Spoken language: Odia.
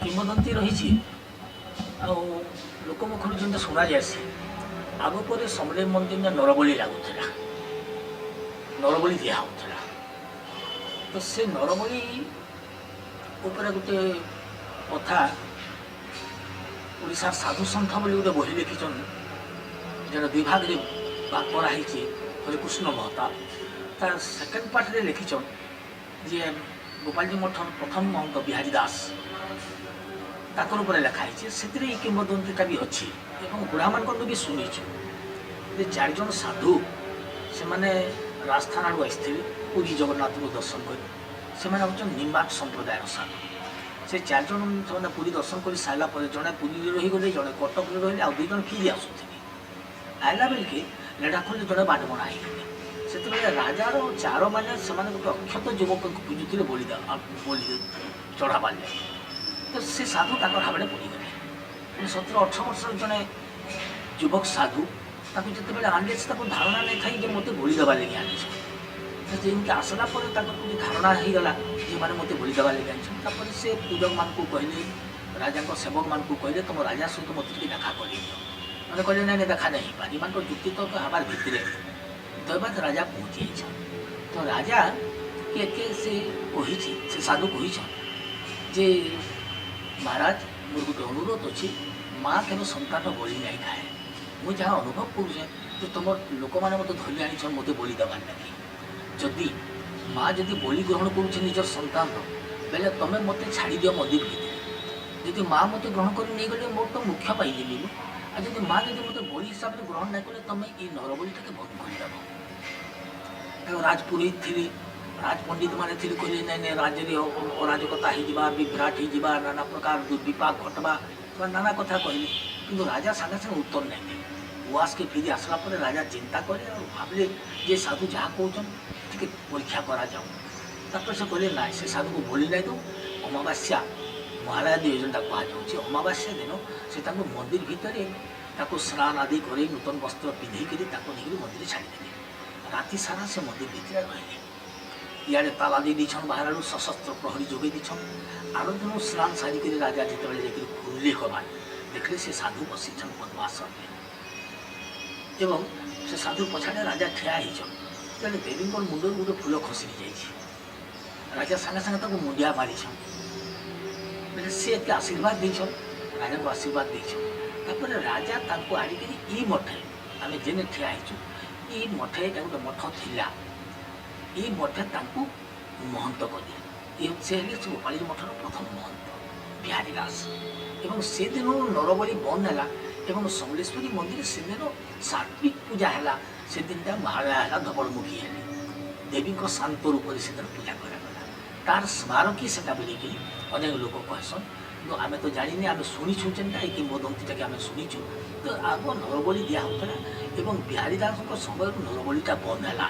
କିମ୍ବଦନ୍ତୀ ରହିଛି। ଆଉ ଲୋକ ମୁଖରୁ ଯେମିତି ଶୁଣାଯାଏସି, ଆଗ ପରେ ସମଲେଇ ମନ୍ଦିରରେ ନରବଳି ଲାଗୁଥିଲା, ନରବଳି ଦିଆ ହେଉଥିଲା। ତ ସେ ନରବଳି ଉପରେ ଗୋଟେ କଥା ଓଡ଼ିଶାର ସାଧୁ ସନ୍ଥ ବୋଲି ଗୋଟେ ବହି ଲେଖିଛନ୍, ଯେଟା ଦୁଇ ଭାଗରେ ଭାଗ କରାହେଇଛି, ହରେକୃଷ୍ଣ ମହତାବ। ତାର ସେକେଣ୍ଡ ପାର୍ଟରେ ଲେଖିଛନ୍ ଯେ ଗୋପାଳଜୀ ମଠର ପ୍ରଥମ ମହନ୍ତ ବିହାରୀ ଦାସ, ତାଙ୍କର ଉପରେ ଲେଖା ହେଇଛି। ସେଥିରେ ଏଇ କିମ୍ବଦନ୍ତୀଟା ବି ଅଛି ଏବଂ ବୁଢ଼ାମାନଙ୍କଠୁ ବି ଶୁଣିଛୁ ଯେ ଚାରିଜଣ ସାଧୁ ସେମାନେ ରାଜସ୍ଥାନ ଆଡ଼ୁ ଆସିଥିଲେ ପୁରୀ ଜଗନ୍ନାଥଙ୍କୁ ଦର୍ଶନ କରି। ସେମାନେ ହେଉଛନ୍ତି ନିମ୍ବାକ ସମ୍ପ୍ରଦାୟର ସାଧୁ। ସେ ଚାରିଜଣ ସେମାନେ ପୁରୀ ଦର୍ଶନ କରି ସାରିଲା ପରେ ଜଣେ ପୁରୀରେ ରହିଗଲେ, ଜଣେ କଟକରେ ରହିଲେ, ଆଉ ଦୁଇ ଜଣ ଫିରି ଆସୁଥିଲେ। ଆଇଲା ବେଳକେ ରେଢ଼ାଖୋଲରେ ଜଣେ ବାଟବଣା ହେଇଗଲେ। ସେତେବେଳେ ରାଜାର ଚାରମାନେ ସେମାନେ ଗୋଟେ ଅକ୍ଷତ ଯୁବକଙ୍କୁ ଖୋଜୁଥିଲେ ବଳି ବଳି ଚଢ଼ାବାର ଲାଗି। ତ ସେ ସାଧୁ ତାଙ୍କର ହାବରେ ପଡ଼ିଗଲେ। 17-18 ବର୍ଷର ଜଣେ ଯୁବକ ସାଧୁ, ତାକୁ ଯେତେବେଳେ ଆଣିଲେ, ସେ ତାକୁ ଧାରଣା ନେଇଥାଏ ଯେ ମୋତେ ବଳି ଦେବା ଲାଗି ଆଣିଛନ୍ତି। ତ ଯେମିତି ଆସିଲା ପରେ ତାଙ୍କର ଗୋଟେ ଧାରଣା ହେଇଗଲା ଯେ ମାନେ ମୋତେ ବଳି ଦେବା ଲାଗି ଆଣିଛନ୍ତି। ତାପରେ ସେ ପୂଜକମାନଙ୍କୁ କହିଲେ, ରାଜାଙ୍କ ସେବକମାନଙ୍କୁ କହିଲେ, ତୁମ ରାଜା ସହିତ ମୋତେ ଟିକେ ଦେଖା କରିଦିଅ। ମାନେ କହିଲେ, ନାଇଁ ନାଇଁ, ଦେଖା ନାଇଁ ହେଇପାରେ। ଏମାନଙ୍କର ଯୁକ୍ତିତର୍କ ହେବାର ଭିତରେ ଦୈବାତ ରାଜା ପହଞ୍ଚି ଯାଇଛନ୍। ତ ରାଜା କିଏ କିଏ ସେ କହିଛି, ସେ ସାଧୁ କହିଛନ୍ ଯେ ମହାରାଜ, ମୋର ଗୋଟେ ଅନୁରୋଧ ଅଛି। ମା କେବେ ସନ୍ତାନ ବଳି ନାଇଁ ଖାଏ। ମୁଁ ଯାହା ଅନୁଭବ କରୁଛେ ଯେ ତୁମର ଲୋକମାନେ ମୋତେ ଧରି ଆଣିଛନ୍ ମୋତେ ବଳି ଦେବାର ଲାଗି। ଯଦି ମା ଯଦି ବଳି ଗ୍ରହଣ କରୁଛେ ନିଜର ସନ୍ତାନର, ବେଲେ ତମେ ମୋତେ ଛାଡ଼ିଦିଅ ମନ୍ଦିର ଭିତରେ। ଯଦି ମା ମୋତେ ଗ୍ରହଣ କରି ନେଇଗଲେ, ମୋର ତ ମୋକ୍ଷ ପାଇଯିବି ମୁଁ। ଆଉ ଯଦି ମା ଯଦି ମୋତେ ବଳି ହିସାବରେ ଗ୍ରହଣ ନାଇଁ କଲେ, ତମେ ଏଇ ନରବଳିଟାକେ ବନ୍ଦ କରିଦେବ। ତାଙ୍କ ରାଜପୁରୋହିତ ଥିଲେ, ରାଜ ପଣ୍ଡିତ ମାନେ ଥିଲେ, କହିଲେ, ନାଇଁ ନାଇଁ, ରାଜ୍ୟରେ ଅରାଜକତା ହେଇଯିବା, ବିଭ୍ରାଟ ହେଇଯିବା, ନାନା ପ୍ରକାର ଦୁର୍ବିପାକ ଘଟବା। ସେମାନେ ନାନା କଥା କହିଲେ, କିନ୍ତୁ ରାଜା ସାଙ୍ଗେ ସାଙ୍ଗେ ଉତ୍ତର ନାଇଁ ଦେଲେ। ଉଆସକେ ଫିରି ଆସିଲା ପରେ ରାଜା ଚିନ୍ତା କଲେ ଆଉ ଭାବିଲେ ଯେ ସାଧୁ ଯାହା କହୁଛନ୍ ଟିକେ ପରୀକ୍ଷା କରାଯାଉ। ତାପରେ ସେ କହିଲେ, ନାଇଁ, ସେ ସାଧୁକୁ ବଳି ନାଇଁ ଦଉ। ଅମାବାସ୍ୟା, ମହାଳୟା ଦେବୀ ଯେନ୍ଟା କୁହାଯାଉଛି, ଅମାବାସ୍ୟା ଦିନ ସେ ତାଙ୍କୁ ମନ୍ଦିର ଭିତରେ ତାକୁ ସ୍ନାନ ଆଦି କରି, ନୂତନ ବସ୍ତ୍ର ପିନ୍ଧେଇକରି ତାକୁ ନେଇକରି ମନ୍ଦିରରେ ଛାଡ଼ିଦେଲେ। ରାତି ସାରା ସେ ମନ୍ଦିର ଭିତରେ ରହିଲେ। ଇଆଡ଼େ ତାଲା ଦେଇ ଦେଇଛନ୍, ବାହାର ଆଡ଼ୁ ସଶସ୍ତ୍ର ପ୍ରହରୀ ଯୋଗେଇ ଦେଇଛନ୍। ଆର ଦିନ ସ୍ନାନ ସାରିକରି ରାଜା ଯେତେବେଳେ ଯାଇକରି ଖୋଲିଲେ କବାଟ, ଦେଖିଲେ ସେ ସାଧୁ ବସିଛନ୍ ପଦ୍ମାସନରେ ଏବଂ ସେ ସାଧୁ ପଛାଡ଼େ ରାଜା ଠିଆ ହେଇଛନ୍। ତେଣୁ ଦେବୀଙ୍କର ମୁଣ୍ଡରୁ ଗୋଟେ ଫୁଲ ଖସିକି ଯାଇଛି। ରାଜା ସାଙ୍ଗେ ସାଙ୍ଗେ ତାକୁ ମୁଣ୍ଡିଆ ମାରିଛନ୍। ବେଲେ ସେ ଏତେ ଆଶୀର୍ବାଦ ଦେଇଛନ୍, ରାଜାଙ୍କୁ ଆଶୀର୍ବାଦ ଦେଇଛନ୍। ତାପରେ ରାଜା ତାଙ୍କୁ ଆଣିକରି ଇ ମଠେ, ଆମେ ଯେନେ ଠିଆ ହେଇଛୁ ଇ ମଠେ, ଏଇଟା ଗୋଟେ ମଠ ଥିଲା, ଏଇ ମଠେ ତାଙ୍କୁ ମହନ୍ତ କଲେ। ସେ ହେଲେ ସେ ଗୋପାଳୀ ମଠର ପ୍ରଥମ ମହନ୍ତ ବିହାରୀ ଦାସ। ଏବଂ ସେଦିନ ନରବଳି ବନ୍ଦ ହେଲା ଏବଂ ସମଲେଶ୍ୱରୀ ମନ୍ଦିର ସେଦିନ ସାତ୍ବିକ ପୂଜା ହେଲା। ସେଦିନଟା ମହାଳୟା ହେଲା, ଧବଳମୁଖୀ ହେଲେ ଦେବୀଙ୍କ ଶାନ୍ତ ରୂପରେ ସେଦିନ ପୂଜା କରାଗଲା। ତାର ସ୍ମାରକୀ ସେଟା ବୋଲିକିରି ଅନେକ ଲୋକ କହେସନ୍, କିନ୍ତୁ ଆମେ ତ ଜାଣିନି, ଆମେ ଶୁଣିଛୁ ଯେନ୍ଟା, ଏଇ କିମ୍ବଦନ୍ତୀଟାକେ ଆମେ ଶୁଣିଛୁ। ତ ଆଗ ନରବଳି ଦିଆ ହେଉଥିଲା ଏବଂ ବିହାରୀ ଦାସଙ୍କ ସମୟରୁ ନରବଳିଟା ବନ୍ଦ ହେଲା।